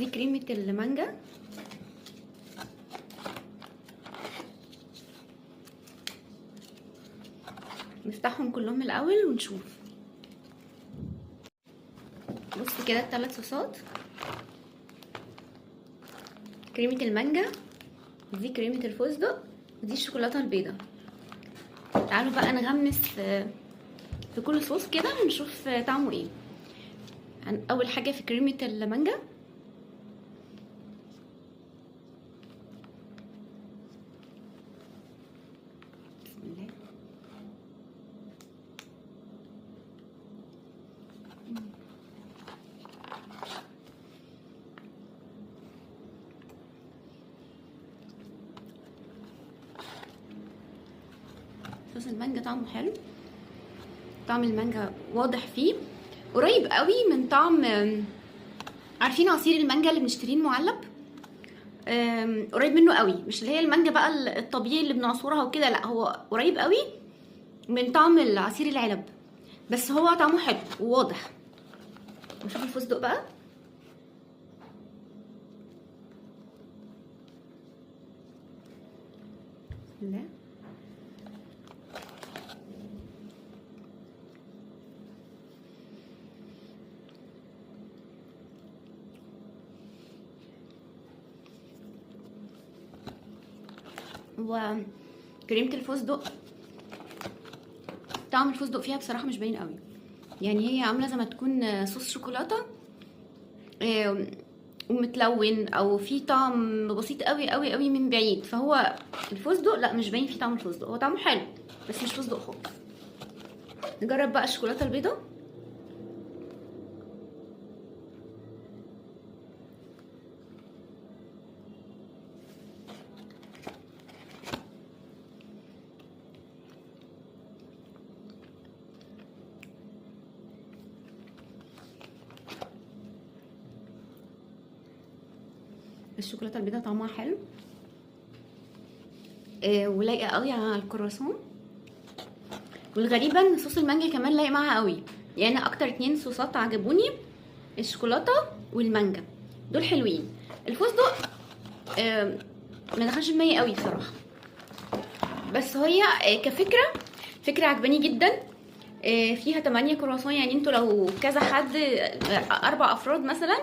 دي كريمة المانجا. نفتحهم كلهم الاول ونشوف. بصوا كده الثلاث صوصات، كريمة المانجا، دي كريمة الفستق، ودي الشوكولاتة البيضاء. تعالوا بقى نغمس في كل صوص كده ونشوف طعمه ايه. اول حاجة في كريمة المانجا، بسم الله. صوص المانجا طعمه حلو، طعم المانجا واضح فيه، قريب قوي من طعم، عارفين عصير المانجا اللي بنشتريه المعلب؟ قريب منه قوي، مش اللي هي المانجا بقى الطبيعي اللي بنعصرها وكده، لا هو قريب قوي من طعم العصير العلب، بس هو طعمه حلو وواضح. نشوف الفستق بقى. بسم الله. وكريمة الفستق، طعم الفستق فيها بصراحة مش باين قوي، يعني هي عاملة زي ما تكون صوص شوكولاتة ومتلون، او في طعم بسيط قوي قوي قوي من بعيد، فهو الفستق لا مش باين فيه طعم الفستق، هو طعمه حلو بس مش فستق خالص. نجرب بقى الشوكولاتة البيضاء. الشوكولاتة البيضاء طعمها حلو، ولايقه قوي على الكرواسون. والغريبة ان صوص المانجا كمان لايق معاها قوي، يعني انا اكتر 2 صوصات عجبوني الشوكولاتة والمانجا، دول حلوين. الفستق ما دخلش المية قوي بصراحة، بس هي كفكرة فكرة عجباني جدا. فيها 8 كرواسون، يعني انتوا لو كذا حد، 4 افراد مثلا،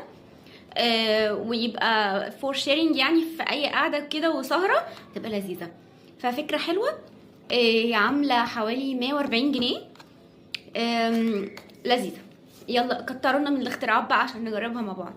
ويبقى for sharing يعني في اي قعدة كده وسهره تبقى لذيذة. ففكره حلوة. عامله حوالي 140 جنيه. لذيذة. يلا كترونا من الاختراعات بقى عشان نجربها مع بعض.